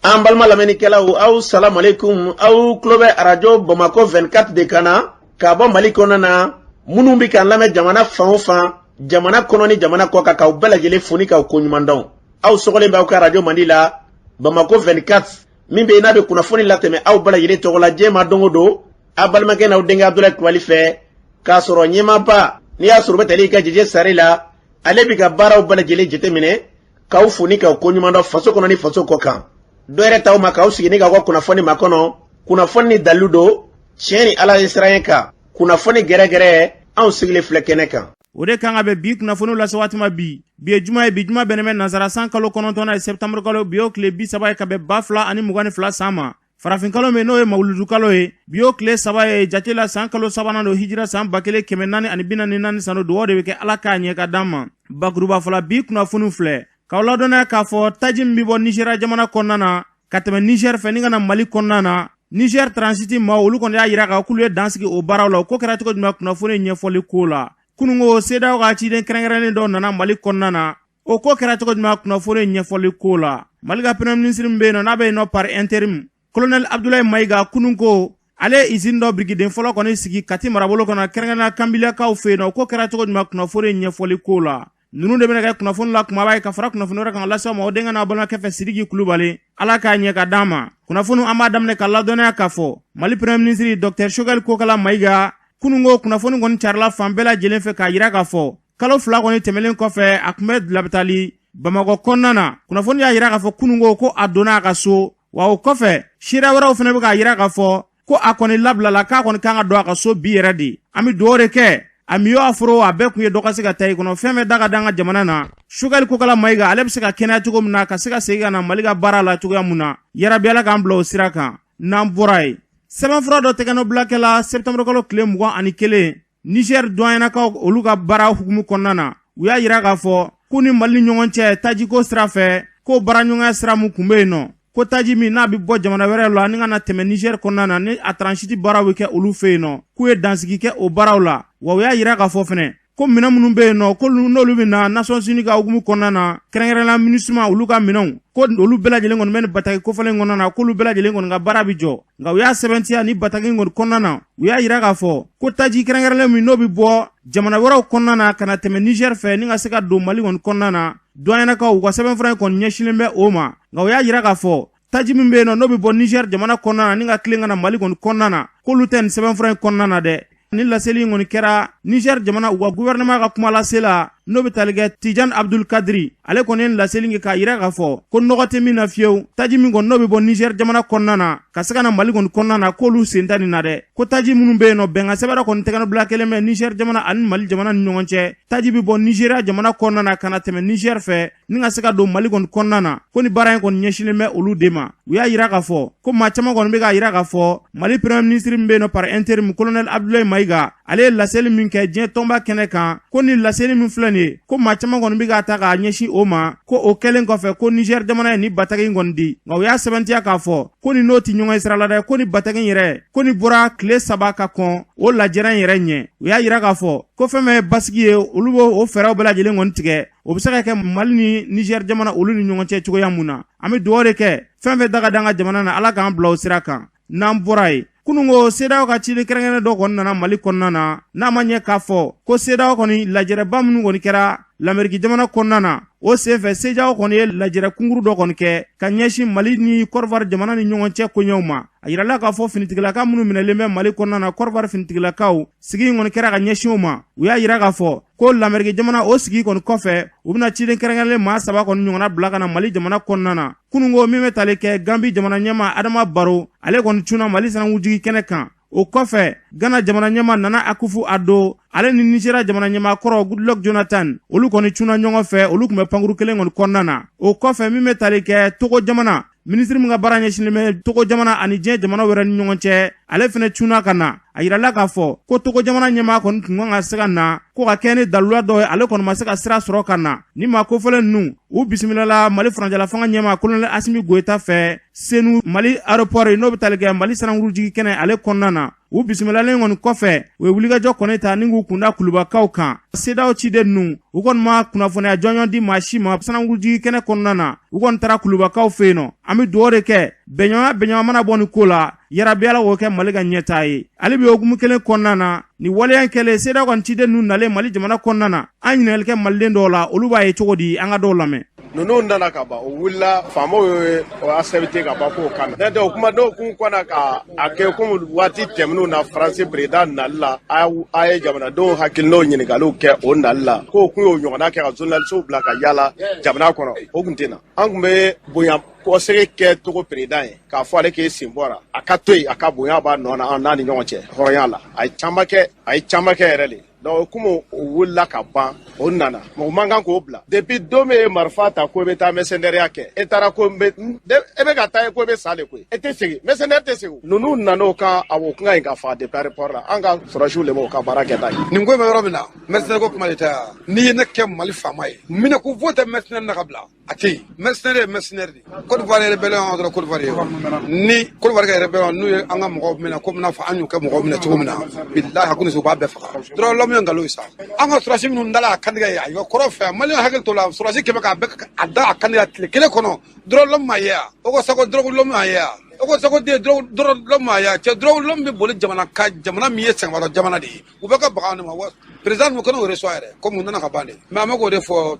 An balima lamɛnnikɛlaw, aw salamalekun. Aw tulo bɛ Arajo Bamakɔ 24 de kan na k'a bɔ Mali kɔnɔna na. Minnu bɛ k'an lamɛn jamana fan o fan, jamana kɔnɔ ni jamana kɔ kan, k'aw bɛɛ lajɛlen fo ni k'aw koɲuman dɔn. Aw sɔgɔlen bɛ aw ka arajo mandi la, Bamakɔ 24, min bɛ yen n'a bɛ kunnafoni latɛmɛ aw bɛɛ lajɛlen tɔgɔ la diɲɛ ma don o don, aw balimakɛ n'aw denkɛ Abudulayi Kulubali fɛ, k'a sɔrɔ ɲɛmaaba n'i y'a sɔrɔ bɛ tali kɛ Jeje Sare la, ale bɛ ka baaraw bɛɛ lajɛlen jateminɛ, k'aw fo ni k'aw koɲuman dɔn faso kɔnɔ ni faso kɔ kan. Dɔ yɛrɛ t'aw ma k'aw sigi ni k'aw ka kunnafoni makɔnɔ, kunnafoni ni dalilu don, tiɲɛ ni Ala ye siran kan, kunnafoni gɛrɛgɛrɛ, anw sigilen filɛ kɛnɛ kan. O de kan ka bɛn bi kunnafoniw lase waati ma bi. Bi ye juma ye, bi juma bɛnnen bɛ nansara san kalo 9nan ye, septembre kalo, bi y'o tile 30 ye ka bɛn 2022 san ma. Farafin kalo min n'o ye mawuludu kalo ye, bi y'o tile 3 ye jate la, san kalo sabanan don, hijira san 1444 san don. Dugawu de bɛ kɛ Ala k'a ɲɛ ka d'an ma. Bakuruba fɔla, bi kunnafoniw filɛ k'aw ladɔnniya k'a fɔ taji min bɛ bɔ Nizeriya jamana kɔnɔna na ka tɛmɛ Nizɛri fɛ ni ka na Mali kɔnɔna na, Nizɛri transit maaw, olu kɔni y'a yira k'a k'olu ye dan sigi o baaraw la. O ko kɛra cogo jumɛn? Kunnafoni ɲɛfɔli ko la, kununko CEDEAO ka ciden kɛrɛnkɛrɛnnen dɔ nana Mali kɔnɔna na. O ko kɛra cogo jumɛn? Kunnafoni ɲɛfɔli ko la, Mali ka premier ministre min bɛ yen nɔ, n'a bɛ yen nɔ par intérim, colonel Abdoulaye Mayiga, kununko ale ye usine dɔ birikiden fɔlɔ kɔni sigi Kati marabolo kɔnɔ, kɛrɛnkɛrɛnnenya Kanbilakaw fɛ yen nɔ. O ko kɛra cogo jumɛn? Kunnafoni ɲɛfɔli ko la, ninnu de bɛna kɛ kunnafoni la kumaba ye ka fara kunnafoni wɛrɛ kan lase aw ma o denkɛ n'a balimakɛ fɛ, Sidiki Kulubali. Ala k'a ɲɛ ka d'an ma. Kunnafoni, an b'a daminɛ ka ladɔnniya k'a fɔ Mali premier ministre docteur Choguel Kokala Mayiga, kununko kunnafoni kɔni carila fan bɛɛ lajɛlen fɛ k'a yira k'a fɔ kalo 2 kɔni tɛmɛlen kɔfɛ, a tun bɛ labitali Bamakɔ kɔnɔna na. Kunnafoni y'a yira k'a fɔ kununko ko a donna a ka so wa. O kɔfɛ, seereya wɛrɛw fana bɛ k'a yira k'a fɔ ko a kɔni labilala, k'a kɔni kan ka don a ka so bi yɛrɛ de. An bɛ dugawu de kɛ a miyo a foro a bɛɛ kun ye dɔ ka se ka taa i kɔnɔ fɛn bɛɛ da ka da an ka jamana na. Choguel Kokala Mayiga, ale bɛ se ka kɛnɛya cogo min na ka se ka segin ka na Mali ka baara la cogoya mun na, yarabi Ala k'an bila o sira kan. N'an bɔra yen, sɛbɛnfura dɔ tɛgɛnɔbila kɛla septembre kalo tile 21 Niger duwanɲɛnakaw olu ka baara hukumu kɔnɔna na. U y'a yira k'a fɔ k'u ni Mali ni ɲɔgɔn cɛ tajiko sira fɛ, ko baaraɲɔgɔnya sira min tun bɛ yen nɔ, ko taji min n'a bɛ bɔ jamana wɛrɛ la ni ka na tɛmɛ Niger kɔnɔna na, ni a transit baaraw bɛ kɛ olu fɛ yen nɔ, k'u ye dansigi kɛ o baaraw la. Wa u y'a yira k'a fɔ fɛnɛ ko minɛn minnu bɛ yen nɔ, ko n'olu bɛ na Nations Unies ka hukumu kɔnɔna na, kɛrɛnkɛrɛnnenya MINUSMA olu ka minɛnw, ko olu bɛɛ lajɛlen kɔni bɛ nin bataki kofɔlen kɔnɔna na, k'olu bɛɛ lajɛlen kɔni ka baara bɛ jɔ. Nka u y'a sɛbɛntiya ni bataki kɔni kɔnɔna na, u y'a yira k'a fɔ ko taji kɛrɛnkɛrɛnlen min n'o bɛ bɔ jamana wɛrɛw kɔnɔna na ka na tɛmɛ Niger fɛ ni ka se ka don Mali kɔni kɔnɔna na, duwanɲɛnakaw u ka sɛbɛnfura in kɔni ɲɛsinnen bɛ o ma. Nka u y'a yira k'a fɔ taji min bɛ yen nɔ, n'o bɛ bɔ Niger jamana kɔnɔna na ni ka tilen ka na Mali kɔni kɔnɔna na, k'olu tɛ nin sɛbɛnfura in kɔnɔna na dɛ. Ni laseli in kɔni kɛra Niger jamana u ka gouvernement ka kuma lase la, n'o bɛ tali kɛ Tijan Abdul Kadiri, ale kɔni ye laseli kɛ k'a yira k'a fɔ ko nɔgɔ tɛ min na fiyewu, taji min kɔni n'o bɛ bɔ Niger jamana kɔnɔna na ka se ka na Mali kɔni kɔnɔna na, k'olu sen tɛ nin na dɛ. Ko taji minnu bɛ yen nɔ, bɛnkan sɛbɛn dɔ kɔni tɛgɛnɔbila kelen bɛ Niger jamana ani Mali jamana ni ɲɔgɔn cɛ, taji bɛ bɔ Nigeria jamana kɔnɔna na ka na tɛmɛ Niger fɛ ni ka se ka don Mali kɔni kɔnɔna na, ko ni baara in kɔni ɲɛsinnen bɛ olu de ma. U y'a yira k'a fɔ ko maa caman kɔni bɛ k'a yira k'a fɔ Mali premier ministre min bɛ yen nɔ par intérim, colonel Abdoulaye Mayiga, ale ye laseli min kɛ diɲɛ tɔnba kɛnɛ kan, ko ni laseli min filɛ nin ye, ko maa caman kɔni bɛ k'a ta k'a ɲɛsin o ma, ko o kɛlen kɔfɛ ko Niger jamana ye ni bataki in kɔni di. Nka u y'a sɛbɛntiya k'a fɔ ko ni n'o tɛ ɲɔgɔn ye sira la dɛ, ko ni bataki in yɛrɛ ko ni bɔra tile 3 ka kɔn o lajɛrɛ in yɛrɛ ɲɛ. U y'a yira k'a fɔ ko fɛn min ye basigi ye, olu b'o fɛɛrɛw bɛɛ lajɛlen kɔni tigɛ, o bɛ se ka kɛ Mali ni Niger jamana olu ni ɲɔgɔn cɛ cogoya mun na. An bɛ dugawu de kɛ fɛn fɛn da ka d'an ka jamana na, Ala k'an bila o sira kan. N'an bɔra yen, kununko CEDEAO ka ciden kɛrɛnkɛrɛnnen dɔ kɔni nana Mali kɔnɔna na. N'a ma ɲɛ k'a fɔ ko CEDEAO kɔni lajɛrɛba minnu kɔni kɛra Lameriki jamana kɔnɔna na, o senfɛ CEDEAO kɔni ye lajɛrɛ kunkuru dɔ kɔni kɛ ka ɲɛsin Mali ni Côte d'Ivoire jamana ni ɲɔgɔn cɛ koɲɛw ma. A yirala k'a fɔ finitigilaka minnu minɛlen bɛ Mali kɔnɔna na, Côte d'Ivoire finitigilakaw, sigi in kɔni kɛra ka ɲɛsin o ma. U y'a yira k'a fɔ ko Lameriki jamana o sigi kɔni kɔfɛ, u bɛna ciden kɛrɛnkɛrɛnlen maa 3 kɔni ɲɔgɔnna bila ka na Mali jamana kɔnɔna na. Kununko min bɛ tali kɛ Gambi jamana ɲɛmaa Adama Baro, ale kɔni cunna Mali sanankujigi kɛnɛ kan. O kɔfɛ, Gana jamana ɲɛmaa Nana Akufu Ado, ale ni Nigeria jamana ɲɛmaa kɔrɔ Goodluck Jonathan, olu kɔni cunna ɲɔgɔn fɛ, olu tun bɛ pankuru kelen kɔni kɔnɔna na. O kɔfɛ, min bɛ tali kɛ Togo jamana minisiri min ka baara ɲɛsinnen bɛ Togo jamana ani diɲɛ jamana wɛrɛ ni ɲɔgɔn cɛ, ale fɛnɛ cunna ka na. A yirala k'a fɔ ko Togo jamana ɲɛmaa kɔni tun kan ka se ka na ko ka kɛ ni dalula dɔ ye, ale kɔni ma se ka sira sɔrɔ ka na. Ni maa kofɔlen ninnu, u bisimilala Mali furancɛla fanga ɲɛmaa colonel Asimi Goyita fɛ Senu Mali aéroport, n'o bɛ tali kɛ Mali sanankurujigi kɛnɛ ale kɔnɔna na. U bisimilalen kɔni kɔfɛ, u ye wulikajɔ kɔni ta ni k'u kunda Kulubakaw kan. CEDEAO ciden ninnu, U kɔni ma kunnafoniya jɔnjɔn di maa si ma sanangurujigi kɛnɛ kɔnɔna na. U kɔni taara kulubakaw fɛ yen nɔ. An bɛ dugawu de kɛ, bɛnɲɔgɔnya bɛnɲɔgɔn mana bɔ nin ko la, yarabi Ala k'o kɛ Mali ka ɲɛtaa ye. Hali bi hukumu kelen kɔnɔna na, nin waleya in kɛlen, CEDEAO ka ciden ninnu nalen Mali jamana kɔnɔna na, an ɲininkali kɛ maliden dɔw la, olu b'a ye cogo di? An ka dɔw lamɛn. Ninnu nana ka ban, o wulila, faamaw ye o accepté ka ban k'o kan n'o tɛ o kuma dɔw kun kɔnna ka a kɛ komi waati tɛmɛnenw na, Faransi président nali la, a ye jamanadenw hakilinaw ɲininkaliw kɛ o nali la, k'o kun y'o ɲɔgɔnna kɛ ka journalistew bila ka yaala jamana kɔnɔ. O kun tɛ na. An kun bɛ bonya kɔsegin kɛ Togo président ye k'a fɔ ale k'e sen bɔra, a ka to yen, a ka bonya b'a nɔ na an n'a ni ɲɔgɔn cɛ hɔrɔnya la. A ye caman kɛ, a ye caman kɛ yɛrɛ de. Donc komi o wulila ka ban, o nana, mɔgɔ man kan k'o bila. Depuis don min ye marifa ta ko i bɛ taa mercenaire kɛ, e taara ko e bɛ ka taa ye ko i bɛ sa de koyi, e tɛ segin, mercenaire tɛ segin. Ninnu nana o kan, a o kun ka ɲi ka faga depuis aéroport la. An ka sɔrɔdasiw de b'o ka baara kɛ ta ye. Nin ko in bɛ yɔrɔ min na, mercenaire ko kuma de tɛ yan. N'i ye ne kɛ Mali faama ye, minɛ ko foyi tɛ mercenaire na ka bila, a tɛ yen. Mercenaire ye mercenaire de. Côte d'Ivoire ye rébellion dɔrɔn, Côte d'Ivoire ye ni Côte d'Ivoire ka rébellion, n'u ye an ka mɔgɔw minɛ komi n'a fɔ an y'u kɛ mɔgɔw minɛ cogo min na, bilahi, a ko u b'a bɛɛ faga. Droit de l'homme ye nkalon ye sa. An ka sɔrɔdasi minnu dala a kantigɛ ye a ka kɔrɔ fɛ, maliyɛn hakili t'o la. Sɔrɔdasi 100 k'a bɛɛ a da a kantigɛ tile kelen kɔnɔ, droit de l'homme ma ye yan. O ko sako droit de l'homme ma ye yan. O ko sako den droit de l'homme ma ye yan. Cɛ, droit de l'homme bɛ boli jamana ka jamana min ye sɛgɛnbaatɔ jamana de ye, u bɛ ka baga ne ma wa. Président ninnu kɔnɔ o reçoit yɛrɛ komi u nana ka ban de. Mais an bɛ k'o de fɔ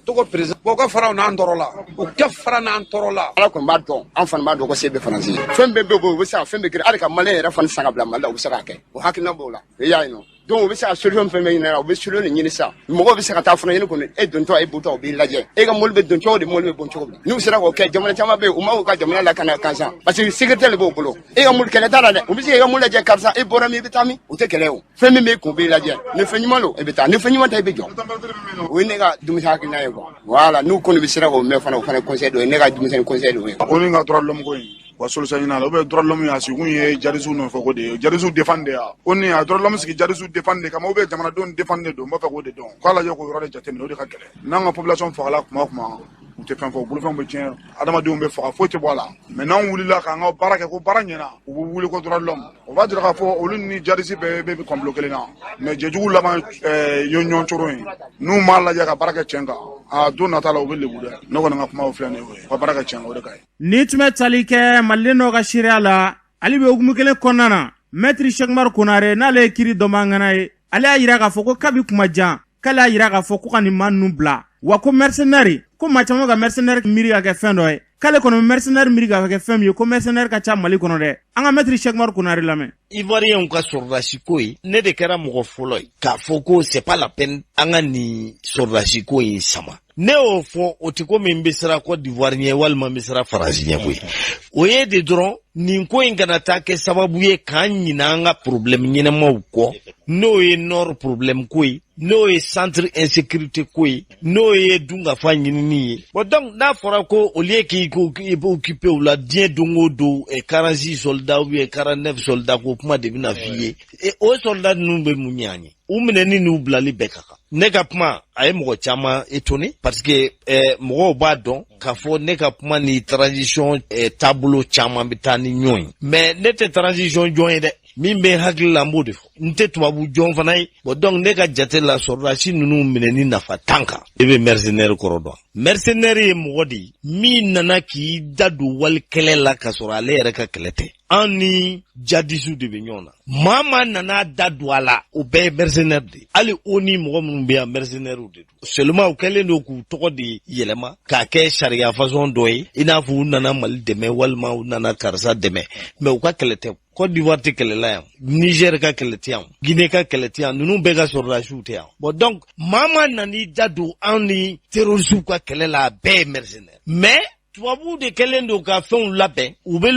Togo président, bon, u ka fara n'an tɔɔrɔ la, u ka fara n'an tɔɔrɔ la. Ala kɔni b'a dɔn, an fana b'a dɔn ko se bɛ Faransi ye. Fɛn bɛɛ bɛ bɔ, u bɛ se ka fɛn bɛɛ kɛ, hali ka maliyɛn yɛrɛ fana san ka bila Mali la, u bɛ se k'a kɛ. O hakilina b'o la, i y'a ye nɔ. Donc u bɛ se ka solution fɛn fɛn ɲini, u bɛ solution de ɲini sisan. Mɔgɔw bɛ se ka taa fana ɲini kɔni, e dontɔ, e bɔtɔ, u b'i lajɛ, e ka mobili bɛ don cogo di, mobili bɛ bɔ cogo di. N'u sera k'o kɛ, jamana caman bɛ yen, u ma k'u ka jamana lakana kansan, parce que sécurité de b'o bolo. E ka mobili, kɛlɛ t'a la dɛ, u bɛ se k'i ka mobili lajɛ, karisa, e bɔra min, i bɛ taa min, u tɛ kɛlɛ o. Fɛn min b'e kun, u b'i lajɛ, ni fɛn ɲuman don, e bɛ taa, ni fɛn ɲuman tɛ, e bɛ jɔ. O ye ne ka denmisɛn hakilina ye quoi. Voilà, n'u kɔni bɛ sera k'o mɛn fana, o fana conseil dɔ ye, ne ka denmisɛnnin conseil dɔ ye. O ni ka droit de l'homme ko in wa, solution ɲini a la, ou bien droit de l'homme a sigikun ye djihadistes nɔfɛ ko de ye, djihadistes défendre de ya? O ni a droit de l'homme sigi djihadistes défendre de kama, ou bien jamanadenw défendre de don? N b'a fɛ k'o de dɔn, k'a lajɛ k'o yɔrɔ de jateminɛ. O de ka gɛlɛn. N'an ka population fagala kuma o kuma, u tɛ fɛn fɔ, bolofɛnw bɛ tiɲɛ, adamadenw bɛ faga, foyi tɛ bɔ a la. Mais n'anw wulila k'an ka baara kɛ ko baara ɲɛna, u bɛ wuli ko droit de l'homme. O b'a jira k'a fɔ olu ni djihadiste bɛɛ bɛ complot kelen na. Mais jɛjugu laban ye ɲɔgɔn coro ye. N'u m'a lajɛ ka baara kɛ tiɲɛ kan, a don nata la, u bɛ lebu dɛ. Ne kɔni ka kuma filɛ nin ye, o ye u ka baara kɛ tiɲɛ kan, o de ka ɲi. Ni tun bɛ tali kɛ maliden dɔw ka seereya la, ale bɛ hukumu kelen kɔnɔna na. Maître Cheick Oumar Konare, n'ale ye kiri dɔnbagana ye, ale y'a yira k'a fɔ ko kabi kuma jan k'ale y'a yira k'a fɔ ko ka nin maa ninnu bila wa, ko mercenaire, ko maa caman ka mercenaire miiri ka kɛ fɛn dɔ ye, k'ale kɔni bɛ mercenaire miiri ka kɛ fɛn min ye, ko mercenaire ka ca Mali kɔnɔ dɛ. An ka maître Cheick Oumar Konare lamɛn. Ivoiriyɛnw ka sɔrɔdasi ko ye, ne de kɛra mɔgɔ fɔlɔ ye k'a fɔ ko c'est pas la peine an ka nin sɔrɔdasi ko in sama. Ne y'o fɔ, o tɛ komi n bɛ siran Côte d'Ivoire ɲɛ walima n bɛ siran Faransi ɲɛ koyi. O ye de dɔrɔn, nin ko in kana taa kɛ sababu ye k'an ɲinɛ an ka problème ɲɛnamaw kɔ, n'o ye nord problème ko ye, n'o ye centre insécurité ko ye, n'o ye dunkafa ɲinini ye. Bon, donc n'a fɔra ko au lieu k'i ko i bɛ occupé o la diɲɛ don o don, 46 soldats ou bien 49 soldats ko kuma de bɛna f'i ye, o soldat ninnu bɛ mun ɲɛ an ye? U minɛni n'u bilali bɛɛ ka kan. Ne ka kuma a ye mɔgɔ caman étonné, parce que mɔgɔw b'a dɔn k'a fɔ ne ka kuma ni transition taabolo caman bɛ taa ni ɲɔgɔn ye. Mais ne tɛ transition jɔn ye dɛ, min bɛ n hakili la, n b'o de fɔ. N tɛ tubabu jɔn fana ye. Bon, donc ne ka jate la, sɔrɔdasi ninnu minɛni nafa t'an kan. E bɛ mercenaire kɔrɔ dɔn? Mercenaire ye mɔgɔ de ye min nana k'i da don wali kɛlɛ la k'a sɔrɔ ale yɛrɛ ka kɛlɛ tɛ. An ni djihadistes de bɛ ɲɔgɔn na. Maa maa nana da don a la, o bɛɛ ye mercenaire de ye. Hali ONU mɔgɔ minnu bɛ yan, mercenaires de don. Seulement u kɛlen don k'u tɔgɔ de yɛlɛma k'a kɛ sariya façon dɔ ye, i n'a fɔ u nana Mali dɛmɛ walima u nana karisa dɛmɛ, mais u ka kɛlɛ tɛ. Côte d'Ivoire tɛ kɛlɛ la yan, Niger ka kɛlɛ tɛ yan, Guinée ka kɛlɛ tɛ yan, ninnu bɛɛ ka sɔrɔdasiw tɛ yan. Bon, donc maa maa nan'i da don anw ni terroristes ka kɛlɛ la, a bɛɛ ye mercenaire. Mais tubabuw de kɛlen don ka fɛnw labɛn, u bɛ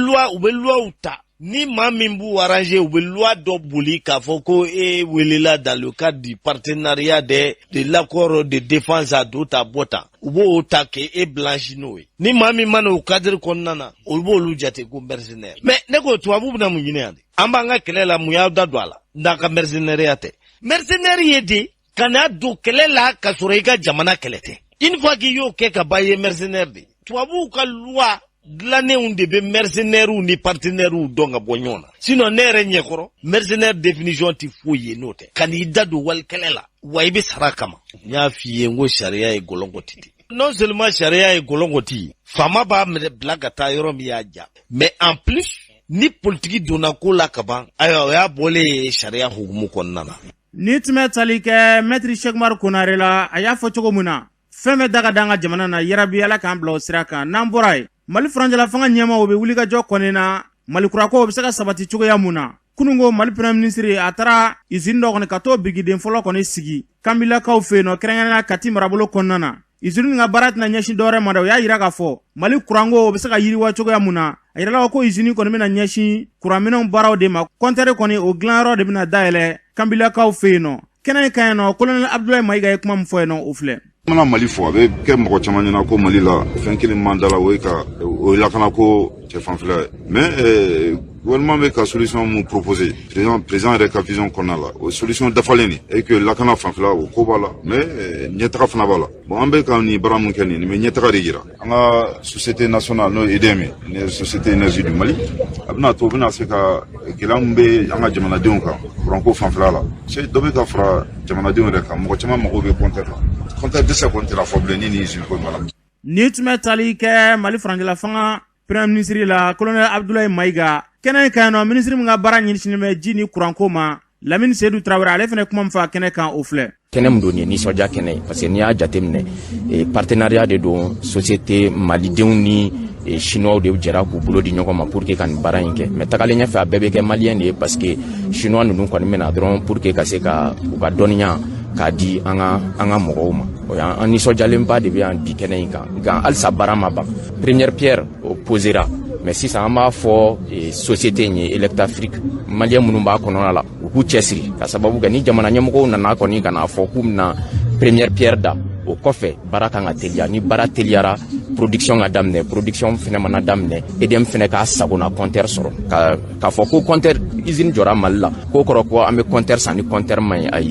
loi ta ni maa min b'u arranger, u bɛ loi dɔ boli k'a fɔ ko e welela dans le cadre du partenariat de l'accord de défense, a don ta bɔ tan, u b'o ta k'e blanchi n'o ye. Ni maa min mana o cadre kɔnɔna na, olu b'olu jate ko mercenaire. Mais ne ko tubabu bɛna mun ɲini yan de? An b'an ka kɛlɛ la, mun y'aw da don a la n'a ka mercenaire tɛ? Mercenaire ye de ka n'a don kɛlɛ la ka sɔrɔ i ka jamana kɛlɛ tɛ. Une fois k'i y'o kɛ ka ban, i ye mercenaire de. Tubabuw ka loi Dilannenw de bɛ mercenaires ni partenaires dɔn ka bɔ ɲɔgɔn na. Sinon ne yɛrɛ ɲɛkɔrɔ, mercenaire définition tɛ foyi ye n'o tɛ. Ka n'i da don walikɛlɛ la, wa i bɛ sara kama. N y'a f'i ye n ko sariya ye gɔlɔngɔti de. Non seulement sariya ye gɔlɔngɔti ye, faama b'a minɛ bila ka taa yɔrɔ min y'a ja. Mais en plus, ni politiki donna ko la ka ban, ayiwa o y'a bɔlen ye sariya hukumu kɔnɔna na. Ni tun bɛ tali kɛ Maître Cheick Oumar Konare la, a y'a fɔ cogo min na, fɛn bɛɛ da ka da an ka jamana na, yarabi Ala k'an bila o sira kan. N'an bɔra yen, Mali furancɛla fanga ɲɛmaaw bɛ wulikajɔ kɔni na Mali kurako bɛ se ka sabati cogoya mun na. Kununko Mali premier ministre a taara usine dɔ kɔni ka t'o birikiden fɔlɔ kɔni sigi Kanbilakaw fɛ yen nɔ, kɛrɛnkɛrɛnnenya Kati marabolo kɔnɔna na. Usine ka baara tɛna ɲɛsin dɔwɛrɛ ma dɛ, o y'a yira k'a fɔ Mali kuranko bɛ se ka yiriwa cogoya mun na. A yirala ko usine kɔni bɛna ɲɛsin kuranminɛnw baaraw de ma, kɔntɛri kɔni o dilanyɔrɔ de bɛna dayɛlɛ Kanbilakaw fɛ yen nɔ. Kɛnɛ in kan yen nɔ, colonel Abdoulaye Mayiga ye kuma min fɔ yen nɔ, o filɛ. Mana Mali fɔ, a bɛ kɛ mɔgɔ caman ɲɛna ko Mali la fɛn kelen man da la, o ye ka o ye lakanako cɛ fanfɛla ye. Mais gouvernement bɛ ka solution mun proposer, président yɛrɛ ka vision kɔnɔna la, o solution dafalen de et que lakana fanfɛla o ko b'a la, mais ɲɛtaga fana b'a la. Bon, an bɛ ka nin baara mun kɛ, nin bɛ ɲɛtaga de yira. An ka société nationale, n'o ye EDM ye, société énergie du Mali, a bɛna to u bɛna se ka gɛlɛya min bɛ an ka jamanadenw kan kuranko fanfɛla la, se dɔ bɛ ka fara jamanadenw yɛrɛ kan. Mɔgɔ caman mago bɛ compteur la, compteur dɛsɛ kɔni tɛna fɔ bilen ni nin usine ko in b'a la. Ni tun bɛ tali kɛ Mali furancɛla fanga premier ministre la, colonel Abdoulaye Mayiga, kɛnɛ in kan yen nɔ, ministre min ka baara ɲɛsinnen bɛ ji ni kuranko ma, Lamine Seydou Traoré, ale fana kuma min fɔ a kɛnɛ kan, o filɛ. Kɛnɛ min don, nin ye nisɔndiya kɛnɛ ye, parce que n'i y'a jateminɛ, partenariat de don, société malidenw ni chinois de jɛra k'u bolo di ɲɔgɔn ma pour que ka nin baara in kɛ. Mais tagalen ɲɛfɛ, a bɛɛ bɛ kɛ malien de ye, parce que chinois ninnu kɔni bɛna dɔrɔn pour que ka se ka u ka dɔnniya k'a di an ka mɔgɔw ma. O y'an nisɔndiyalenba de bɛ yan bi kɛnɛ in kan. Nka halisa baara ma ban, première pierre o posera, mais sisan an b'a fɔ société in ye, Electafrique, malien minnu b'a kɔnɔna la, u k'u cɛsiri, ka sababu kɛ ni jamana ɲɛmɔgɔw nana kɔni ka n'a fɔ k'u bɛna première pierre da, o kɔfɛ baara kan ka teliya. Ni baara teliyara, production ka daminɛ. Production fɛnɛ mana daminɛ, EDM fɛnɛ k'a sagona compteur sɔrɔ. Ka k'a fɔ ko compteur usine jɔra Mali la, k'o kɔrɔ ko an bɛ compteur san ni compteur man ɲi, ayi,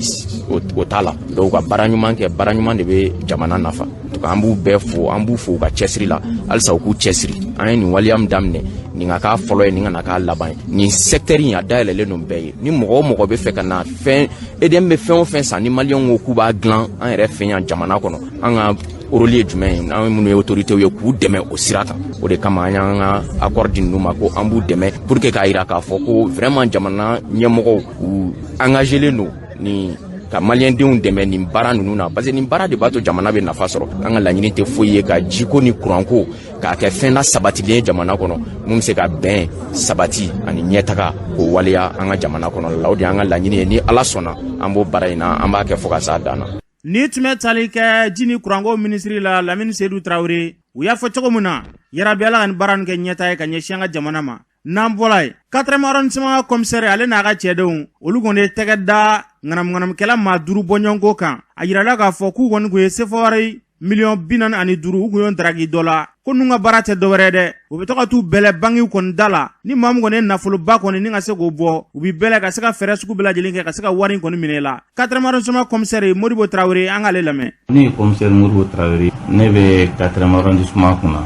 o t'a la. Donc u ka baara ɲuman kɛ, baara ɲuman de bɛ jamana nafa. En tout cas, an b'u bɛɛ fo, an b'u fo u ka cɛsiri la. Halisa u k'u cɛsiri. An ye nin waleya min daminɛ, nin ka k'a fɔlɔ ye, nin kana k'a laban ye. Nin secteur in, a dayɛlɛlen don bɛɛ ye. Ni mɔgɔ o mɔgɔ bɛ fɛ ka na fɛn, EDM bɛ fɛn o fɛn san, ni maliyɛnw ko k'u b'a dilan an yɛrɛ fɛ yan jamana kɔnɔ, an ka rôle ye jumɛn ye, an minnu ye autorités ye, k'u dɛmɛ o sira kan. O de kama an y'an ka accord di ninnu ma, ko an b'u dɛmɛ pour que k'a yira k'a fɔ ko vraiment jamana ɲɛmɔgɔw, u engagelen don ni ka maliyɛndenw dɛmɛ nin baara ninnu na, parce que nin baara de b'a to jamana bɛ nafa sɔrɔ. An ka laɲini tɛ foyi ye ka jiko ni kuranko k'a kɛ fɛn na sabatilen ye jamana kɔnɔ, mun bɛ se ka bɛn sabati ani ɲɛtaga k'o waleya an ka jamana kɔnɔ la. O de y'an ka laɲini ye. Ni Ala sɔnna, an b'o baara in na, an b'a kɛ fo ka s'a dan na. Ni tun bɛ tali kɛ ji ni kuranko minisiri la, Lamini Seydou Traoré, u y'a fɔ cogo min na, yarabi Ala ka nin baara nin kɛ ɲɛta ye ka ɲɛsin an ka jamana ma. N'an bɔra yen, quatrième arrondissement commissaire, ale n'a ka cɛdenw, olu kɔni ye tɛgɛ da ŋanamuŋanamukɛla maa 5 bɔɲɔgɔnko kan. A yirala k'a fɔ k'u kɔni kun ye sefa wari miliyɔn 45, u kun y'o daraki dɔ la. Ko ninnu ka baara tɛ dɔwɛrɛ dɛ, u bɛ to ka t'u bɛlɛ bankiw kɔni da la. Ni maa min kɔni ye nafoloba kɔni ni ka se k'o bɔ, u b'i bɛlɛ ka se ka fɛɛrɛ sugu bɛɛ lajɛlen kɛ ka se ka wari in kɔni minɛ i la. Quatrième arrondissement commissaire Modibo Traoré, an k'ale lamɛn. Ne ye commissaire Modibo Traoré, ne bɛ quatrième arrondissement kunna,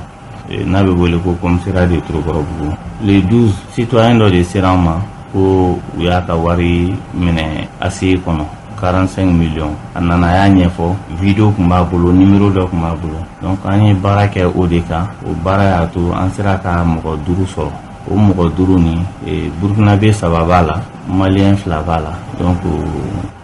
n'a bɛ wele ko commissariat de Torokɔrɔbugu. Le 12, citoyen dɔ de sera an ma ko u y'a ka wari minɛ ACI kɔnɔ, 45 millions. A nana, a y'a ɲɛfɔ, vidéo tun b'a bolo, numéro dɔ tun b'a bolo. Donc an ye baara kɛ o de kan. O baara y'a to an sera ka mɔgɔ 5 sɔrɔ. O mɔgɔ 5 nin, burkinabé 3 b'a la, malien 2 b'a la. Donc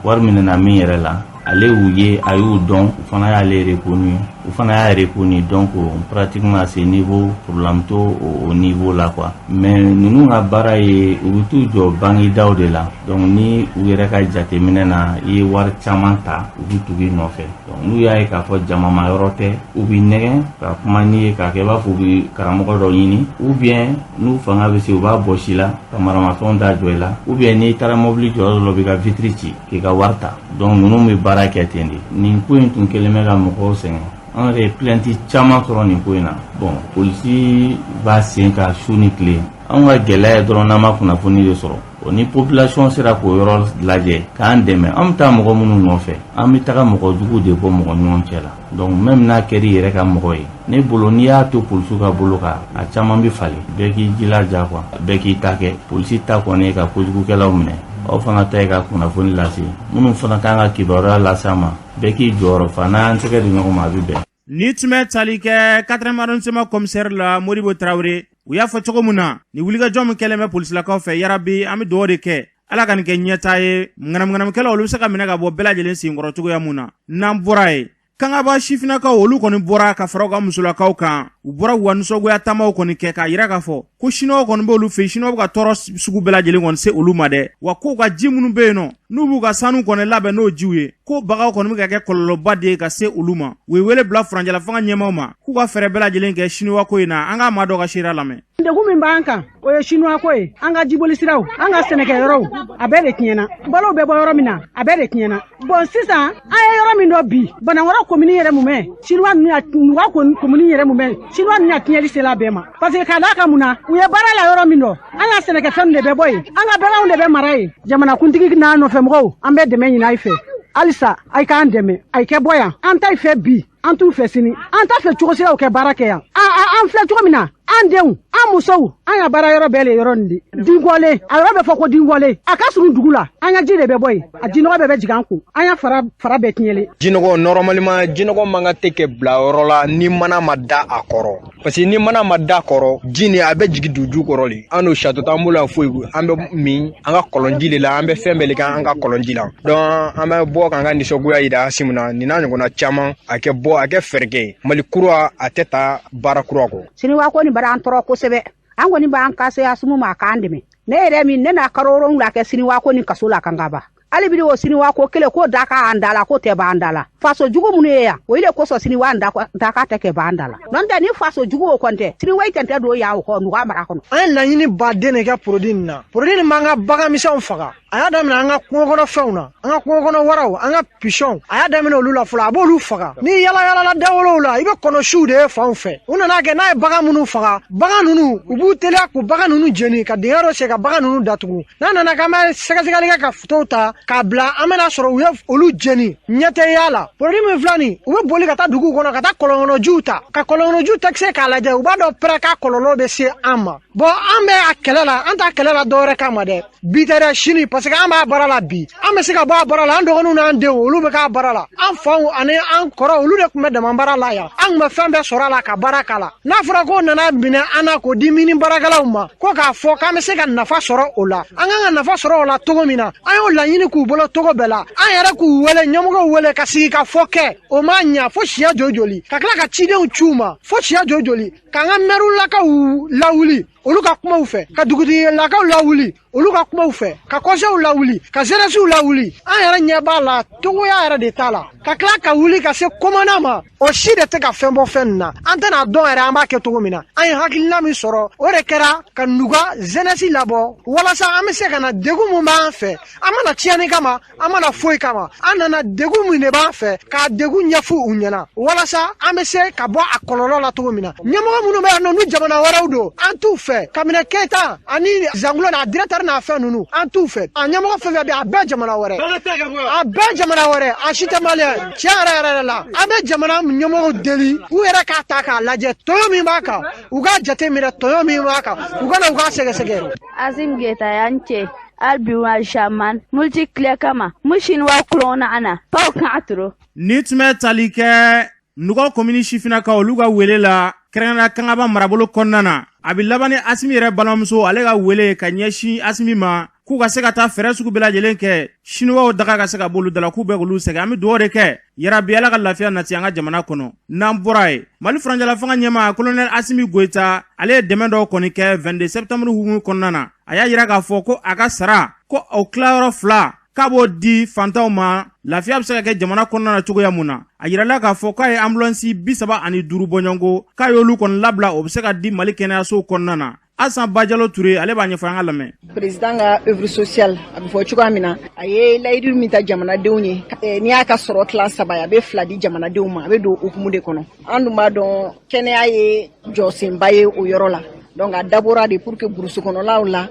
wari minɛna min yɛrɛ la, ale y'u ye, a y'u dɔn, u fana y'ale reconnu, u fana y'a reconnu. Donc pratiquement à ce niveau, problème t'o o niveau la quoi. Mais ninnu ka baara ye, u bɛ t'u jɔ bangidaw de la. Donc ni u yɛrɛ ka jateminɛ na, i ye wari caman ta, u bɛ tugu i nɔfɛ. Donc n'u y'a ye k'a fɔ jamama yɔrɔ tɛ, u b'i nɛgɛn ka kuma n'i ye k'a kɛ i b'a fɔ u bɛ karamɔgɔ dɔ ɲini, ou bien n'u fanga bɛ se, u b'a bɔsi la ka maramafɛnw da jɔ i la, ou bien n'i taara mobili jɔyɔrɔ la, u b'i ka vitre ci k'i ka wari ta. Donc ninnu bɛ baara kɛ ten de. Nin ko in tun kɛlen bɛ ka mɔgɔw sɛgɛn. An yɛrɛ ye plainte caman sɔrɔ nin ko in na. Bon, polisi b'a sen ka su ni tile. Anw ka gɛlɛya ye dɔrɔn, n'an ma kunnafoni de sɔrɔ. O ni population sera k'o yɔrɔ lajɛ k'an dɛmɛ, an bɛ taa mɔgɔ minnu nɔfɛ, an bɛ taga mɔgɔ jugu de bɔ mɔgɔ ɲɔgɔn cɛ la. Donc même n'a kɛra i yɛrɛ ka mɔgɔ ye, ne bolo n'i y'a to polisiw ka bolo kan, a caman bɛ falen. Bɛɛ k'i jilaja quoi, bɛɛ k'i ta kɛ. Polisi ta kɔni ye ka kojugukɛlaw minɛ, aw fana ta ye ka kunnafoni lase. Minnu fana kan ka kibaruya lase a ma, bɛɛ k'i jɔyɔrɔ fa. N'an tɛgɛ di ɲɔgɔn ma, a bɛ bɛn. Ni tun bɛ tali kɛ 4e arrondissement commissaire la, Modibo Tarawele, u y'a fɔ cogo min na, ni wulikajɔ min kɛlen bɛ polisilakaw fɛ, yarabi an bɛ dugawu de kɛ, Ala ka nin kɛ ɲɛtaa ye. Ŋanamuŋanamukɛlaw, olu bɛ se ka minɛ ka bɔ bɛɛ lajɛlen senkɔrɔ cogoya mun na. N'an bɔra yen, Kangaba sifinnakaw, olu kɔni bɔra ka fara u ka musolakaw kan. U bɔra k'u ka nisɔngoya taamaw kɔni kɛ k'a yira k'a fɔ ko siniwaw kɔni b'olu fɛ yen, siniwaw bɛ ka tɔɔrɔ sugu bɛɛ lajɛlen kɔni se olu ma dɛ. Wa k'u ka ji minnu bɛ yen nɔ, n'u b'u ka sanu kɔni labɛn n'o jiw ye, ko bagaw kɔni bɛ ka kɛ kɔlɔlɔba de ye ka se olu ma. U ye wele bila furancɛla fanga ɲɛmaaw ma k'u ka fɛɛrɛ bɛɛ lajɛlen kɛ siniwa ko in na. An ka maa dɔ ka seereya lamɛn. Degun min b'an kan, o ye sinuwa ko ye. An ka jiboli siraw, an ka sɛnɛkɛyɔrɔw, a bɛɛ de tiɲɛna. Balow bɛ bɔ yɔrɔ min na, a bɛɛ de tiɲɛna. Bon, sisan an ye yɔrɔ min dɔ bi, Banankɔrɔ komini yɛrɛ mumɛ, sinuwa ninnu y'a Nuga komini yɛrɛ mumɛ, sinuwa ninnu y'a tiɲɛli sela bɛɛ ma. Parce que k'a d'a kan mun na, u ye baara la yɔrɔ min dɔ, an ka sɛnɛkɛfɛnw de bɛ bɔ yen, an ka baganw de bɛ mara yen. Jamanakuntigi n'a nɔfɛmɔgɔw, an bɛ dɛmɛ ɲini a fɛ halisa, a k'an dɛmɛ, a kɛ bɔ yan. An t'a fɛ bi, an t'u fɛ sini, an t'a fɛ cogo si la u kɛ baara kɛ yan. An filɛ cogo min na, an denw, an musow, an ya baara yɔrɔ bɛɛ le yɔrɔ nin de dingɔlen. A yɔrɔ bɛ fɔ ko dingɔlen, a ka surun dugu la. An ya ji de bɛ bɔ yen, a jinɔgɔ bɛɛ bɛ jigin an kun, an ya fara fara bɛɛ tiɲɛlen. Jinɔgɔ, normalement jinɔgɔ man ka tɛ kɛ bila yɔrɔ la ni mana ma da a kɔrɔ, parce que ni mana ma da a kɔrɔ, ji nin a bɛ jigin dugu kɔrɔ le. An n'o château t'an bolo yan foyi, an bɛ min an ka kɔlɔnji de la, an bɛ fɛn bɛɛ de kɛ an ka kɔlɔnji la. Donc an bɛ bɔ k'an ka nisɔngoya yira Asimi na, nin n'a ɲɔgɔnna caman, a kɛ bɔ, a kɛ fɛɛrɛ kɛ. Mali kura a tɛ taa baara kura kɔ. Siniwa ko nin bara an tɔɔrɔ kosɛbɛ. An kɔni b'an kase Asimu ma, a k'an dɛmɛ. Ne yɛrɛ min, ne n'a karo 7 kɛ siniwa ko ni kaso la Kangaba. Hali bi o siniwa ko kelen ko da ka an da la, ko tɛ b'an da la. Faso jugu minnu ye yan, o de kosɔn siniwa da ka tɛ kɛ b'an da la. N'o tɛ, ni faso jugu o kɔni tɛ, siniwa tɛ tɛ don yan o kɔ Nuga mara kɔnɔ. An ye laɲini baden de kɛ produit nin na. Produit nin b'an ka bagan misɛnw faga. A y'a daminɛ an ka kungo kɔnɔ fɛnw na, an ka kungo kɔnɔ waraw, an ka pisɔnw, a y'a daminɛ olu la fɔlɔ, a b'olu faga. N'i yala yalala dawolow la, i bɛ kɔnɔsiw de ye fanw fɛ. U nana kɛ n'a ye bagan minnu faga, bagan ninnu, u b'u teliya k'u bagan ninnu jeni, ka dingɛ dɔ sen ka bagan ninnu datugu. N'a nana k'an bɛ sɛgɛsɛgɛli kɛ ka fotow ta k'a bila, an bɛna sɔrɔ u ye olu jeni, ɲɛ tɛ y'a la. Produit min filɛ nin, u bɛ boli ka taa duguw kɔnɔ ka taa kɔlɔnkɔnɔjiw ta, ka kɔlɔnkɔnɔjiw tɛkisɛ k'a lajɛ, u b'a dɔn pɛrɛ k'a kɔlɔlɔ bɛ se an ma. Bon, an bɛ a kɛlɛ la, an t'a kɛlɛ la dɔwɛrɛ kama dɛ, bi tɛ dɛ, sini, parce que an b'a baara la bi, an bɛ se ka bɔ a baara la, an dɔgɔninw n'an denw, olu bɛ k'a baara la. An faw ani an kɔrɔw, olu de tun bɛ dama baara la yan, an tun bɛ fɛn bɛɛ sɔrɔ a la ka baara k'a la. N'a fɔra k'o nana minɛ an na k'o di mini baarakɛlaw ma, ko k'a fɔ k'an bɛ se ka nafa sɔrɔ o la, an kan ka nafa sɔrɔ o la cogo min na, an y'o laɲini k'u bolo cogo bɛɛ la. An yɛrɛ k'u wele, ɲɛmɔgɔw wele ka sigi ka fɔ kɛ, o ma ɲa fo siɲɛ joli joli, ka tila ka cidenw ci u ma fo siɲɛ joli joli, k'an ka mɛrulakaw lawuli olu ka kumaw fɛ, ka dugutigilakaw lawuli olu ka kumaw fɛ, ka kɔsɛw lawuli, ka zeresiw lawuli. An yɛrɛ ɲɛ b'a la, togoya yɛrɛ de t'a la, ka tila ka wuli ka se komana ma, o si de tɛ ka fɛn bɔ fɛn nin na. An tɛna dɔn yɛrɛ an b'a kɛ cogo min na. An ye hakilina min sɔrɔ, o de kɛra ka Nuga zenɛsi labɔ, walasa an bɛ se ka na degun min b'an fɛ. An mana tiɲɛni kama, an mana foyi kama, an nana degun min de b'an fɛ k'a degun ɲɛfɔ u ɲɛna, walasa an bɛ se ka bɔ a kɔlɔlɔ la cogo min na. Ɲɛmɔgɔ minnu bɛ yan nɔ, n'u jamana wɛrɛw don, an t'u fɛ. Kabini Keyita ani Zangulo n'a directeur n'a fɛn ninnu, an t'u fɛ. A ɲɛmɔgɔ fɛn fɛn bɛ yen, a bɛɛ jamana wɛrɛ, a bɛɛ jamana wɛrɛ, a si tɛ maliyɛn. Tiɲɛ yɛrɛ yɛrɛ la, an bɛ jamana ɲɛmɔgɔw deli, u yɛrɛ k'a ta k'a lajɛ, tɔɲɔ min b'a kan, u k'a jate minɛ, tɔɲɔ min b'a kan, u ka na u k'a sɛgɛsɛgɛ. Asim Geta yan ce albi wa shaman multi kile kama mushin wa kulona ana paw kan aturo. Ni tun bɛ tali kɛ Nuga komini sifinnakaw, olu ka wele la, kɛrɛnkɛrɛnnenya Kangaba marabolo kɔnɔna na, a bɛ laban ni Asimi yɛrɛ balimamuso ale ka wele ka ɲɛsin Asimi ma, k'u ka se ka taa fɛɛrɛ sugu bɛɛ lajɛlen kɛ siniwaw daga ka se ka b'olu da la, k'u bɛ k'olu sɛgɛn. An bɛ dugawu de kɛ, yarabi Ala ka lafiya nati an ka jamana kɔnɔ. N'an bɔra yen, Mali furancɛla fanga ɲɛmaa kolonɛli Asimi Goyita, ale ye dɛmɛ dɔw kɔni kɛ 22 septembre hukumu kɔnɔna na. A y'a yira k'a fɔ ko a ka sara ko o tilayɔrɔ 2 k'a b'o di fantanw ma, lafiya bɛ se ka kɛ jamana kɔnɔna na cogoya mun na. A yirala k'a fɔ k'a ye ambulance 35 bɔɲɔgɔnko, k'a y'olu kɔni labila, o bɛ se ka di Mali kɛnɛyasow kɔnɔna na. Asan Bajalo Ture, ale b'a ɲɛfɔ, an ka lamɛn. Président ka œuvre sociale, a bɛ fɔ cogoya min na, a ye layidu min ta jamanadenw ye, n'i y'a ka sɔrɔ tilan 3 ye, a bɛ 2 di jamanadenw ma. A bɛ don hukumu de kɔnɔ. An dun b'a dɔn kɛnɛya ye jɔsenba ye o yɔrɔ la. Donc a dabɔra de pour que burusi kɔnɔlaw la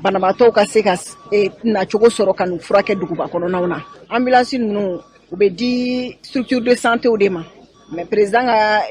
banabaatɔw ka se ka nacogo sɔrɔ ka n'u furakɛ duguba kɔnɔnaw na. Ambulance ninnu, u bɛ di structure de santé de ma, mais président ka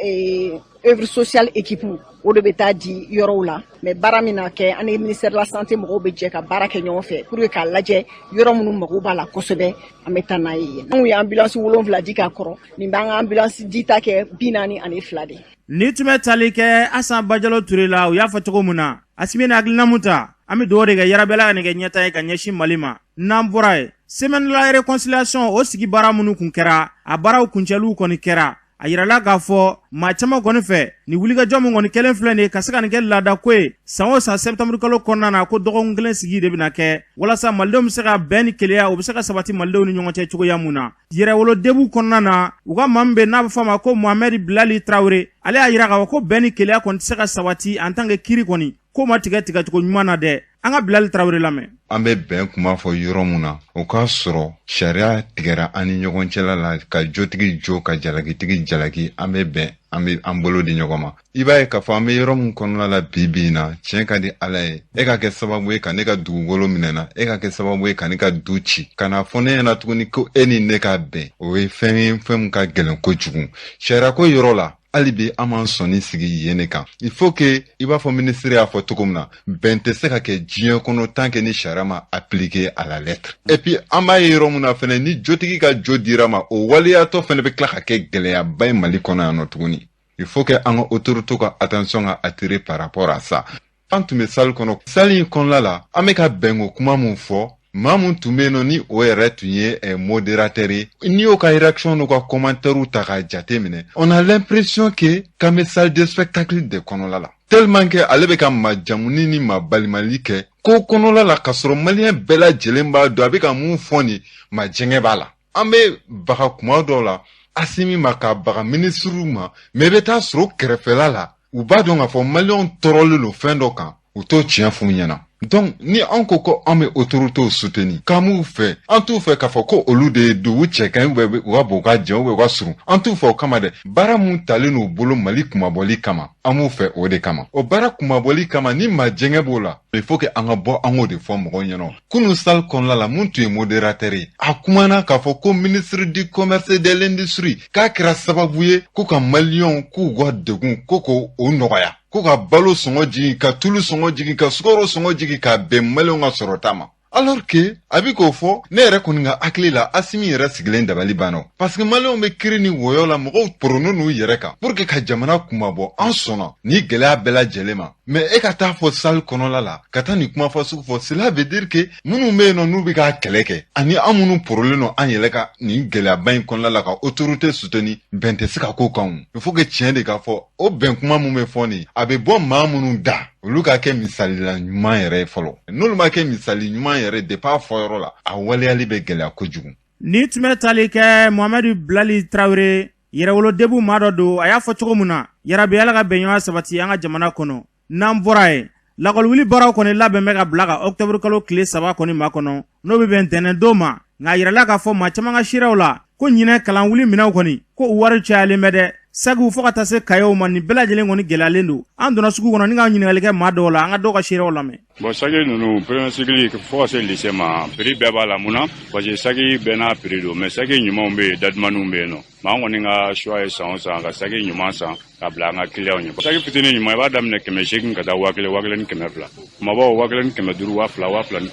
œuvre sociale équipe, o de bɛ taa di yɔrɔw la. Mais baara min na kɛ, an ni ministère de la santé mɔgɔw bɛ jɛ ka baara kɛ ɲɔgɔn fɛ pour que k'a lajɛ yɔrɔ minnu mago b'a la kosɛbɛ, an bɛ taa n'a ye yen. Anw ye ambulance 7 di ka kɔrɔ, nin b'an ka ambulance dita kɛ 42 de. Ni tun bɛ tali kɛ Asan Bajalo Ture la, u y'a fɔ cogo min na, Asimi ni hakilina mun ta, an bɛ dugawu de kɛ yarabi Ala ka nin kɛ ɲɛta ye ka ɲɛsin Mali ma. N'an bɔra yen, semaine de la réconciliation, o sigi baara minnu kun kɛra, a baaraw kuncɛliw kɔni kɛra. A yirala k'a fɔ maa caman kɔni fɛ, nin wulikajɔ min kɔni kɛlen filɛ nin ye ka se ka nin kɛ laadako ye san o san septembre kalo kɔnɔna na, ko dɔgɔkun kelen sigi de bɛna kɛ walasa malidenw bɛ se ka bɛn ni kelenya, o bɛ se ka sabati malidenw ni ɲɔgɔn cɛ cogoya mun na. Yɛrɛwolo Debout kɔnɔna na, u ka maa min bɛ n'a bɛ fɔ a ma ko Mohamɛdi Bilali Tarawele, ale y'a yira k'a fɔ ko bɛn ni kelenya kɔni tɛ se ka sabati en tant que kiri kɔni ko ma tigɛ tigɛcogo ɲuman na dɛ. An ka Bilali Tarawele lamɛn. An bɛ bɛn kuma fɔ yɔrɔ mun na, o k'a sɔrɔ sariya tigɛra an ni ɲɔgɔn cɛla la, ka jotigi jo, ka jalakitigi jalaki, an bɛ bɛn, an bɛ an bolo di ɲɔgɔn ma. I b'a ye k'a fɔ an bɛ yɔrɔ min kɔnɔna la bi bi in na, tiɲɛ ka di Ala ye, e ka kɛ sababu ye ka ne ka dugukolo minɛ na, e ka kɛ sababu ye ka ne ka du ci, ka n'a fɔ ne ɲɛna tuguni ko e ni ne ka bɛn, o ye fɛn ye, fɛn min ka gɛlɛn kojugu. Sariyako yɔrɔ la, hali bi an m'an sɔnni sigi yen de kan. Il faut que, i b'a fɔ minisiri y'a fɔ cogo min na, bɛn tɛ se ka kɛ diɲɛ kɔnɔ tant que ni sariya ma appliquer à la lettre. Et puis an b'a ye yɔrɔ min na fɛnɛ, ni jotigi ka jo dira ma, o waleyatɔ fɛnɛ bɛ tila ka kɛ gɛlɛyaba ye Mali kɔnɔ yan nɔ tuguni. Il faut que an ka autorité ka attention ka attirer par rapport à ça. An tun bɛ salle kɔnɔ, salle in kɔnɔna la, an bɛ ka bɛnko kuma mun fɔ, maa mun tun bɛ yen nɔ ni o yɛrɛ tun ye modérateur ye, n'i y'o ka réaction n'u ka commentaire ta k'a jate minɛ, on a l'impression que k'an bɛ salle de spectacle de kɔnɔla la, tellement que ale bɛ ka majamuni ni mabalimali kɛ ko kɔnɔla la, k'a sɔrɔ maliyɛn bɛɛ lajɛlen b'a dɔn a bɛ ka mun fɔ nin majɛngɛ b'a la. An bɛ baga kuma dɔw la Asimi ma, ka baga minisiriw ma, mais i bɛ taa sɔrɔ kɛrɛfɛla la, u b'a dɔn k'a fɔ maliyɛnw tɔɔrɔlen don fɛn dɔ kan, u t'o tiɲɛ f'u ɲɛna. Donc ni an ko ko an bɛ autorités soutenir, k'an b'u fɛ, an t'u fɛ k'a fɔ ko olu de ye dugu cɛ ka ɲi, u ka bon, u ka jɛ, u ka surun, an t'u fɛ o kama dɛ. Baara mun talen n'u bolo Mali kumabɔli kama, an b'u fɛ o de kama. O baara kumabɔli kama, ni majɛngɛ b'o la, il faut que an ka bɔ, an k'o de fɔ mɔgɔw ɲɛna. Kunun salle kɔnɔna la, mun tun ye modérateur ye, a kumana k'a fɔ ko ministre du commerce et de l'industrie k'a kɛra sababu ye ko ka maliyɛnw k'u ka degun ko k'o nɔgɔya, ko ka balo sɔngɔ jigin, ka tulu sɔngɔ jigin, ka sukaro sɔngɔ jigin, k'a bɛn maliyɛnw ka sɔrɔta ma. Alors que a bi k'o fɔ, ne yɛrɛ kɔni ka hakili la, Asimi yɛrɛ sigilen dabali banna, parce que maliyɛnw bɛ kiri ni wɔyɔ la, mɔgɔw poronnen n'u yɛrɛ kan pour que ka jamana kumabɔ. An sɔnna ni gɛlɛya bɛɛ lajɛlen ma, mais e ka taa fɔ salle kɔnɔla la ka taa nin kuma fɔ sugu fɔ, cela veut dire que minnu bɛ yen nɔ n'u bɛ k'a kɛlɛ kɛ, ani an minnu porolen don an yɛrɛ ka nin gɛlɛyaba in kɔnɔna la ka autorité soutenir, bɛn tɛ se ka k'o kan. O il faut que tiɲɛ de ka fɔ. O bɛn kuma mun bɛ fɔ nin, a bɛ bɔ maa minnu da, olu ka kɛ misalila ɲuman yɛrɛ ye fɔlɔ. N'olu ma kɛ misali ɲuman yɛrɛ, depuis a fɔyɔrɔ la, a waleyali bɛ gɛlɛya kojugu. Ni tun bɛ tali kɛ Mohamɛdi Bilali Tarawele, Yɛrɛwolo Debout maa dɔ don, a y'a fɔ cogo min na, yarabi Ala ka bɛnɲɔgɔnya sabati an ka jamana kɔnɔ. N'an bɔra yen, lakɔliwuli baaraw kɔni labɛn bɛ ka bila ka octobre kalo tile 3 kɔni ma kɔnɔ, n'o bɛ bɛn ntɛnɛn ma. Nka a yirala k'a fɔ maa caman ka seerew la ko ɲinɛ kalan wuli minɛnw kɔni ko u wari cayalen bɛ dɛ, sagiw fo ka taa se kayew ma, nin bɛɛ lajɛlen kɔni gɛlɛyalen don. An donna sugu kɔnɔ ni ka ɲininkali kɛ maa dɔw la, an ka dɔw ka seerew lamɛn. Bon, saki ninnu, premier cycle fo ka se lycée ma, prix bɛɛ b'a la. Mun na? Parce que saki bɛɛ n'a prix don, mais saki ɲumanw bɛ yen, dadumaniw bɛ yen nɔ. Mais an kɔni ka choix ye san o san ka saki ɲuman san ka bila an ka clients ɲɛ. Saki fitinin ɲuman, i b'a daminɛ 800 ka taa 1000, 1200, kumabaw 1500, 2000, 2500,